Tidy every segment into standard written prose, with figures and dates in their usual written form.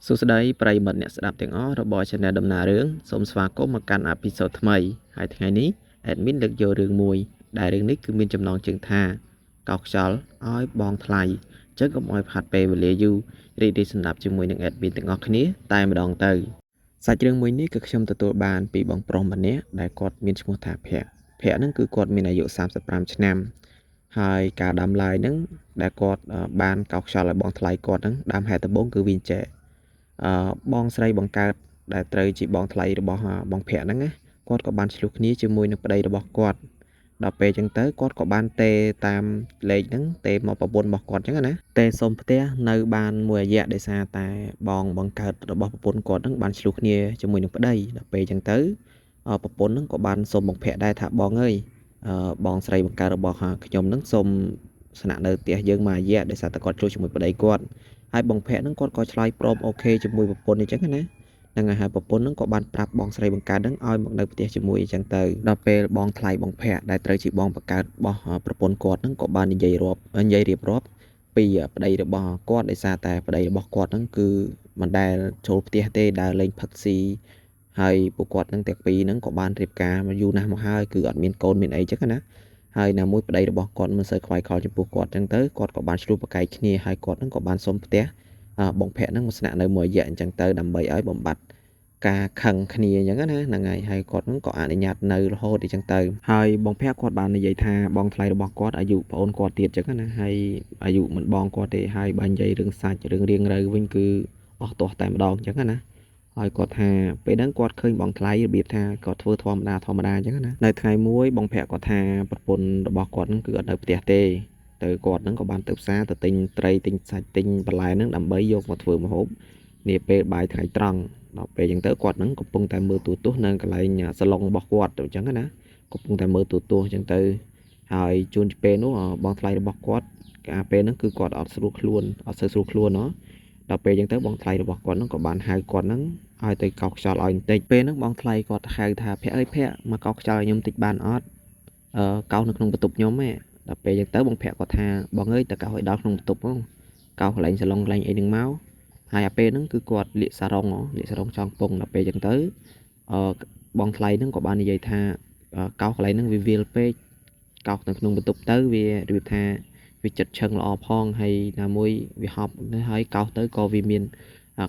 សួស្តីប្រិយមិត្តអ្នកស្ដាប់ទាំងអស់របស់ Channel ដំណើររឿងសូមស្វាគមន៍មកកាន់ episode ថ្មីហើយថ្ងៃនេះ admin លើកយករឿងមួយដែលរឿងនេះគឺមានចំណងជើងថាកោសខ្យល់ឲ្យបងថ្លៃអញ្ចឹងកុំឲ្យផាត់ពេលវេលាយូររីករាយសម្រាប់ជាមួយនឹង admin ទាំងអស់គ្នាតែម្ដងទៅសាច់រឿងមួយនេះគឺខ្ញុំទទួលបានពីបងប្រុសម្នាក់ដែលគាត់មានឈ្មោះថាភ័ក្រភ័ក្រហ្នឹងគឺគាត់មានអាយុ35ឆ្នាំហើយការដាំឡាយហ្នឹងដែលគាត់បានកោសខ្យល់ឲ្យបងថ្លៃគាត់ហ្នឹងដើមហេតុដំបូងគឺវាចែក បងស្រីបង្កើតដែលត្រូវជាបងថ្លៃរបស់បងភ័ក្រហ្នឹងណាគាត់ក៏បានឆ្លោះគ្នាជាមួយនឹងប្តីរបស់គាត់ដល់ពេលអញ្ចឹងទៅគាត់ក៏បានទេតាមលេខហ្នឹងទេមកប្រពន្ធរបស់គាត់អញ្ចឹងណាទេសុំផ្ទះនៅបានមួយរយៈដោយសារតែបងបង្កើតរបស់ប្រពន្ធគាត់ហ្នឹងបានឆ្លោះគ្នាជាមួយនឹងប្តីដល់ពេលអញ្ចឹងទៅប្រពន្ធហ្នឹងក៏បានសុំបងភ័ក្រដែរថាបងអើយបងស្រីបង្កើតរបស់ខ្ញុំហ្នឹងសុំស្នាក់នៅផ្ទះយើងមួយរយៈដោយសារតែគាត់ឆ្លោះជាមួយប្តីគាត់ហើយបងភ័ក្រហ្នឹងគាត់ក៏ឆ្លើយព្រមអូខេជាមួយប្រពន្ធអញ្ចឹងណាហ្នឹងហើយប្រពន្ធហ្នឹងក៏បានប្រាប់បងស្រីបង្កើតហ្នឹងឲ្យមកនៅផ្ទះជាមួយអញ្ចឹងទៅដល់ពេលបងថ្លៃបងភ័ក្រដែលត្រូវជាបងបង្កើតរបស់ប្រពន្ធគាត់ហ្នឹងក៏បាននិយាយរាប់និយាយរៀបរាប់ពីប្តីរបស់គាត់ដោយសារតែប្តីរបស់គាត់ហ្នឹងគឺមិនដែលចូលផ្ទះទេដើរលេងផឹកស៊ីហើយពួកគាត់ហ្នឹងទាំងពីរហ្នឹងក៏បានរៀបការមកយូរណាស់មកហើយគឺអត់មានកូនមានអីចឹងណាហើយណាមួយប្តីរបស់គាត់មិនសូវខ្វាយខ្វល់ចំពោះគាត់ចឹងទៅគាត់ក៏បានឆ្លោះប្រកែកគ្នាហើយគាត់ហ្នឹងក៏បានសុំផ្ទះបងភ័ក្រហ្នឹងមកស្នាក់នៅមួយរយៈអញ្ចឹងទៅដើម្បីឲ្យបំបត្តិការខឹងគ្នាអញ្ចឹងណាហ្នឹងហើយហើយគាត់ហ្នឹងក៏អនុញ្ញាតនៅរហូតអញ្ចឹងទៅហើយបងភ័ក្រគាត់បាននិយាយថាបងថ្លៃរបស់គាត់អាយុប្អូនគាត់ទៀតអញ្ចឹងណាហើយអាយុមិនបងគាត់ទេហើយបើនិយាយរឿងសាច់រឿងរៀងរូវវិញគឺអស់ទាស់តែម្ដងអញ្ចឹងណាហើយគាត់ថាពេលហ្នឹងគាត់ឃើញបងថ្លៃរបៀបថាគាត់ធ្វើធម្មតាធម្មតាអញ្ចឹងណានៅថ្ងៃមួយបងភ័ក្រគាត់ថាប្រពន្ធរបស់គាត់ហ្នឹងគឺអត់នៅផ្ទះទេទៅគាត់ហ្នឹងក៏បានទៅផ្សារទៅទិញត្រីទិញសាច់ទិញបន្លែហ្នឹងដើម្បីយកមកធ្វើម្ហូបនាពេលបាយថ្ងៃត្រង់ដល់ពេលអញ្ចឹងទៅគាត់ហ្នឹងកំពុងតែមើលទូរទស្សន៍នៅកន្លែងសាឡុងរបស់គាត់ទៅអញ្ចឹងណាកំពុងតែមើលទូរទស្សន៍អញ្ចឹងទៅហើយជួនពេលនោះបងថ្លៃរបស់គាត់កាលពេលហ្នឹងគឺគាត់អត់ស្រួលខ្លួនអត់សូវស្រួលខ្លួនណោះដល់ពេលអញ្ចឹងទៅបងថ្លៃរបស់គាត់ហ្នឹងក៏បានហៅគាត់ហ្នឹងឲ្យទៅកោសខ្យល់ឲ្យបន្តិចពេលហ្នឹងបងថ្លៃគាត់ហៅថាភ័ក្រអើយភ័ក្រមកកោសខ្យល់ឲ្យខ្ញុំតិចបានអត់អឺកោសនៅក្នុងបន្ទប់ខ្ញុំហ៎ដល់ពេលអញ្ចឹងទៅបងភ័ក្រគាត់ថាបងអើយទៅកោសឲ្យដល់ក្នុងបន្ទប់ហ្នឹងកោសកន្លែងសាឡុងកន្លែងអីហ្នឹងមកហើយអាពេលហ្នឹងគឺគាត់លាកសារ៉ុងលាកសារ៉ុងចង់ពងដល់ពេលអញ្ចឹងទៅអឺបងថ្លៃហ្នឹងក៏បាននិយាយថាកោសកន្លែងហ្នឹងវាវាលពេកកោសនៅក្នុងបន្ទប់ទៅវារបៀបថាវាចិត្តឈឹងល្អផងហើយណាមួយវាហប់ហើយកោសទៅក៏វាមាន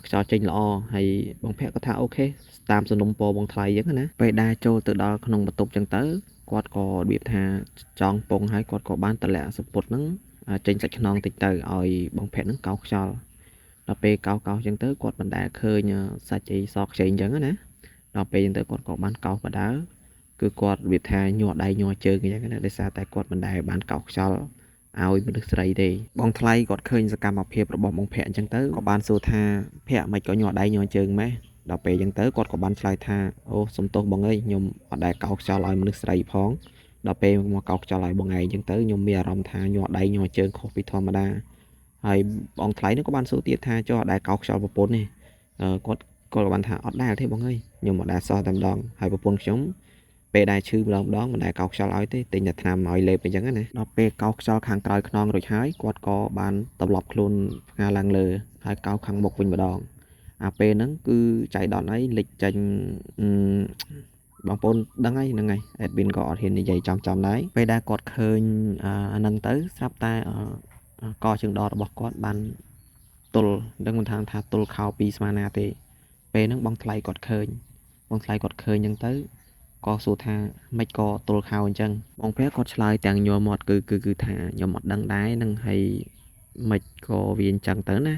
ខ្យល់ចេញល្អហើយបងភ័ក្រគាត់ថាអូខេតាមសំណុំពរបងថ្លៃអញ្ចឹងណាពេលដែលចូលទៅដល់ក្នុងបន្ទប់អញ្ចឹងទៅគាត់ក៏របៀបថាចង់ពងហើយគាត់ក៏បានតម្លាក់សម្ពុតហ្នឹងចេញសាច់ខ្នងតិចទៅឲ្យបងភ័ក្រហ្នឹងកោសខ្យល់ដល់ពេលកោសកោសអញ្ចឹងទៅគាត់មិនដែលឃើញសាច់អីសខ្ចីអញ្ចឹងណាដល់ពេលអញ្ចឹងទៅគាត់ក៏បានកោសបដើគឺគាត់របៀបថាញ័រដៃញ័រជើងអញ្ចឹងណាដោយសារតែគាត់មិនដែលបានកោសខ្យល់ឲ្យមនុស្សស្រីទេបងថ្លៃគាត់ឃើញសកម្មភាពរបស់បងភ័ក្រអញ្ចឹងទៅក៏បានសួរថាភ័ក្រមិនក៏ញ័រដៃញ័រជើងម៉េះដល់ពេលអញ្ចឹងទៅគាត់ក៏បានឆ្លើយថាអូសុំទោសបងអើយខ្ញុំអត់ដែលកោសខ្យល់ឲ្យមនុស្សស្រីផងដល់ពេលមកកោសខ្យល់ឲ្យបងឯងអញ្ចឹងទៅខ្ញុំមានអារម្មណ៍ថាញ័រដៃញ័រជើងខុសពីធម្មតាហើយបងថ្លៃនោះក៏បានសួរទៀតថាចុះអត់ដែលកោសខ្យល់ប្រពន្ធទេគាត់ក៏បានថាអត់ដែលទេបងអើយខ្ញុំអត់ដែលសោះតែម្ដងហើយប្រពន្ធខ្ញុំពេលដែលឈឺម្ដងម្ដងមិនដែលកោសខ្យល់ឲ្យទេទិញតែថ្នាំឲ្យលេបអញ្ចឹងណាដល់ពេលកោសខ្យល់ខាងក្រោយខ្នងរួចហើយគាត់ក៏បានត្រឡប់ខ្លួនផ្ងាឡើងលើហើយកោសខាងមុខវិញម្ដងអាពេលហ្នឹងគឺចៃដន្យអីលិចចេញបងប្អូនដឹងហើយហ្នឹងហើយ admin ក៏អត់ហ៊ាននិយាយចំចំដែរពេលដែលគាត់ឃើញអាហ្នឹងទៅស្រាប់តែកជើងដរបស់គាត់បានទល់ដឹងមិនថាទល់ខោពីស្មាណាទេពេលហ្នឹងបងថ្លៃគាត់ឃើញបងថ្លៃគាត់ឃើញអញ្ចឹងទៅក៏សួរថាមិនក៏ទល់ខោអញ្ចឹងបងភ័ក្រគាត់ឆ្លើយទាំងញ័រមាត់គឺគឺគឺថាខ្ញុំអត់ដឹងដែរនឹងហើយមិនក៏វាអញ្ចឹងទៅណា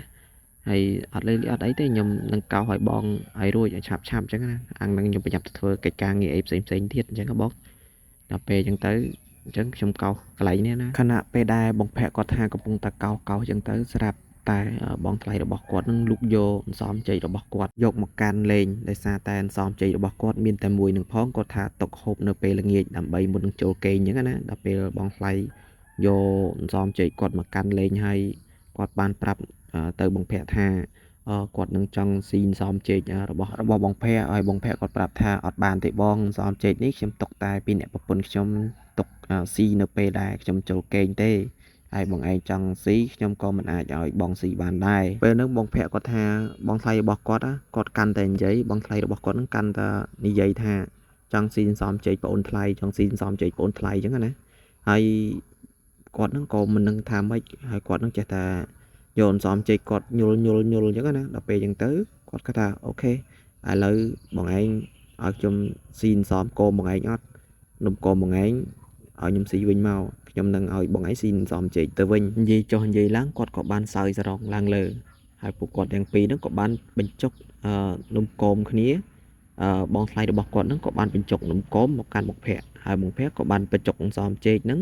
ហើយអត់លេអត់អីទេខ្ញុំនឹងកោសឲ្យបងឲ្យរួចឲ្យឆាប់ឆាប់អញ្ចឹងណាអានឹងខ្ញុំប្រញាប់ទៅធ្វើកិច្ចការងារអីផ្សេងផ្សេងទៀតអញ្ចឹងបងដល់ពេលអញ្ចឹងទៅអញ្ចឹងខ្ញុំកោសកន្លែងនេះណាខណៈពេលដែលបងភ័ក្រគាត់ថាកំពុងតែកោសកោសអញ្ចឹងទៅស្រាប់តែបងថ្លៃរបស់គាត់នឹងលូកយកអន្សមចេករបស់គាត់យកមកកាន់លេងដោយសារតែអន្សមចេករបស់គាត់មានតែមួយនឹងផងគាត់ថាទុកហូបនៅពេលល្ងាចដើម្បីមុននឹងចូលគេងអញ្ចឹងណាដល់ពេលបងថ្លៃយកអន្សមចេកគាត់មកកាន់លេងហើយគាត់បានប្រាប់ទៅបងភ័ក្រថាគាត់នឹងចង់ស៊ីអន្សមចេករបស់បងភ័ក្រឲ្យបងភ័ក្រគាត់ប្រាប់ថាអត់បានទេបងអន្សមចេកនេះខ្ញុំទុកតែពីអ្នកប្រពន្ធខ្ញុំទុកស៊ីនៅពេលដែលខ្ញុំចូលគេងទេ ហើយបងឯងចង់ស៊ីខ្ញុំក៏មិនអាចឲ្យបងស៊ីបានដែរពេលហ្នឹងបងភ័ក្រគាត់ថាបងថ្លៃរបស់គាត់គាត់កាន់តែនិយាយបងថ្លៃរបស់គាត់ហ្នឹងកាន់តែនិយាយថាចង់ស៊ីសំចេកប្អូនថ្លៃចង់ស៊ីសំចេកប្អូនថ្លៃអញ្ចឹងណាហើយគាត់ហ្នឹងក៏មិននឹងថាម៉េចហើយគាត់ហ្នឹងចេះតែយកអន្សមចេកគាត់ញុលញុលញុលអញ្ចឹងណាដល់ពេលអញ្ចឹងទៅគាត់គាត់ថាអូខេឥឡូវបងឯងឲ្យខ្ញុំស៊ីអន្សមគោបងឯងអត់នំគមបងឯងឲ្យខ្ញុំស៊ីវិញមកខ្ញុំនឹងឲ្យបងឯងស៊ីអន្សមចេកទៅវិញនិយាយចុះនិយាយឡើងគាត់ក៏បានសើយសរងឡើងលើហើយពួកគាត់ទាំងពីរហ្នឹងក៏បានបញ្ចុកនំគមគ្នាបងថ្លៃរបស់គាត់ហ្នឹងក៏បានបញ្ចុកនំគមមកកាន់បងភ័ក្រហើយបងភ័ក្រក៏បានបញ្ចុកអន្សមចេកហ្នឹង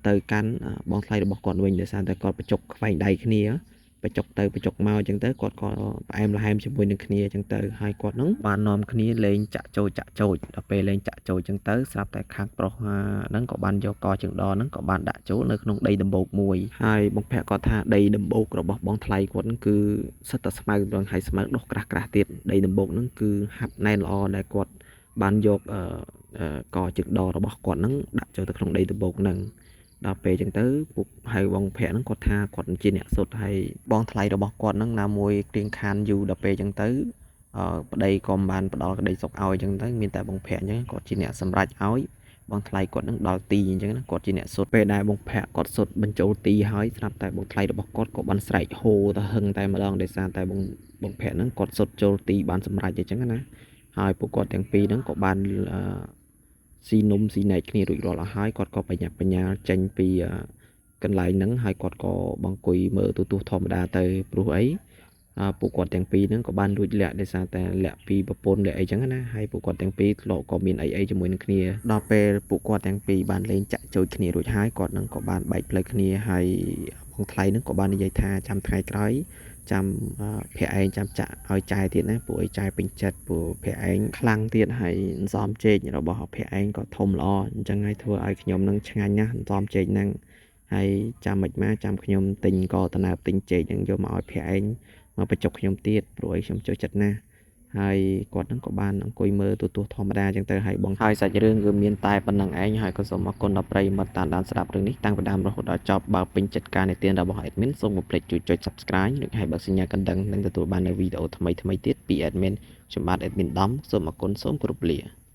ទៅកាន់បងថ្លៃរបស់គាត់វិញដោយសារតែគាត់បញ្ចុកខ្វែងដៃគ្នាបញ្ចុកទៅបញ្ចុកមកអញ្ចឹងទៅគាត់ក៏ផ្អែមល្ហែមជាមួយនឹងគ្នាអញ្ចឹងទៅហើយគាត់ហ្នឹងបាននាំគ្នាលេងចាក់ចូលចាក់ចូលដល់ពេលលេងចាក់ចូលអញ្ចឹងទៅស្រាប់តែខាងប្រុសហ្នឹងក៏បានយកកជើងដហ្នឹងក៏បានដាក់ចូលនៅក្នុងដីដំបូកមួយហើយបងភ័ក្រគាត់ថាដីដំបូករបស់បងថ្លៃគាត់ហ្នឹងគឺសិតតែស្មៅម្ដងហើយស្មៅដុះក្រាស់ក្រាស់ទៀតដីដំបូកហ្នឹងគឺហាប់ណែនល្អដែលគាត់បានយកកជើងដរបស់គាត់ហ្នឹងដាក់ចូលទៅក្នុងដីដំបូកហ្នឹងដល់ពេលអញ្ចឹងទៅពួកហើយបងភ័ក្រហ្នឹងគាត់ថាគាត់ជាអ្នកសុទ្ធហើយបងថ្លៃរបស់គាត់ហ្នឹងណាមួយគ្រៀងខានយូរដល់ពេលអញ្ចឹងទៅប្តីក៏មិនបានផ្ដល់ក្តីសុខឲ្យអញ្ចឹងទៅមានតែបងភ័ក្រអញ្ចឹងគាត់ជាអ្នកសម្រេចឲ្យបងថ្លៃគាត់នឹងដល់ទីអញ្ចឹងណាគាត់ជាអ្នកសុទ្ធពេលដែលបងភ័ក្រគាត់សុទ្ធបញ្ចូលទីហើយស្រាប់តែបងថ្លៃរបស់គាត់ក៏បានស្រែកហូទៅហឹងតែម្ដងដោយសារតែបងភ័ក្រហ្នឹងគាត់សុទ្ធចូលទីបានសម្រេចអញ្ចឹងណាហើយពួកគាត់ទាំងពីរហ្នឹងក៏បានស៊ីនំស៊ីណែកគ្នារួចរាល់អស់ហើយគាត់ក៏បញ្ញាបញ្ញាចេញពីកន្លែងហ្នឹងហើយគាត់ក៏បង្គុយមើលទូទស្សន៍ធម្មតាទៅព្រោះអីពួកគាត់ទាំងពីរហ្នឹងក៏បានលួចលាក់ដោយសារតែលាក់ពីប្រពន្ធលាក់អីចឹងណាហើយពួកគាត់ទាំងពីរធ្លាប់ក៏មានអីអីជាមួយនឹងគ្នាដល់ពេលពួកគាត់ទាំងពីរបានលេងចាក់ចូលគ្នារួចហើយគាត់នឹងក៏បានបែកផ្លូវគ្នាហើយបងថ្លៃហ្នឹងក៏បាននិយាយថាចាំថ្ងៃក្រោយចាំភ័ក្រឯងចាំចាក់ឲ្យចាយទៀតណាពួកឯងចាយពេញចិត្តពួកភ័ក្រឯងខ្លាំងទៀតហើយអន្សមចេករបស់ភ័ក្រឯងក៏ធំល្អអញ្ចឹងហើយធ្វើឲ្យខ្ញុំនឹងឆ្ងាញ់ណាស់អន្សមចេកហ្នឹងហើយចាំមិនមកចាំខ្ញុំទិញក៏តំណើបទិញចេកហ្នឹងយកមកឲ្យភ័ក្រឯងមកបញ្ចុកខ្ញុំទៀតព្រោះឲ្យខ្ញុំចូលចិត្តណាស់ហើយគាត់ហ្នឹងក៏បានអង្គុយមើលទូទស្សន៍ធម្មតាអញ្ចឹងទៅហើយបងហើយសាច់រឿងគឺមានតែប៉ុណ្្នឹងឯងហើយក៏សូមអរគុណដល់ប្រិយមិត្តតាមដានស្ដាប់រឿងនេះតាំងពីដើមរហូតដល់ចប់បើពេញចិត្តការនិទានរបស់ admin សូមកុំភ្លេចជួយចុច Subscribe និងហើយបើកសញ្ញាកណ្ដឹងនឹងទទួលបាននូវវីដេអូថ្មីៗទៀតពី admin ខ្ញុំបាទ admin ដំសូមអរគុណសូមគោរពលា។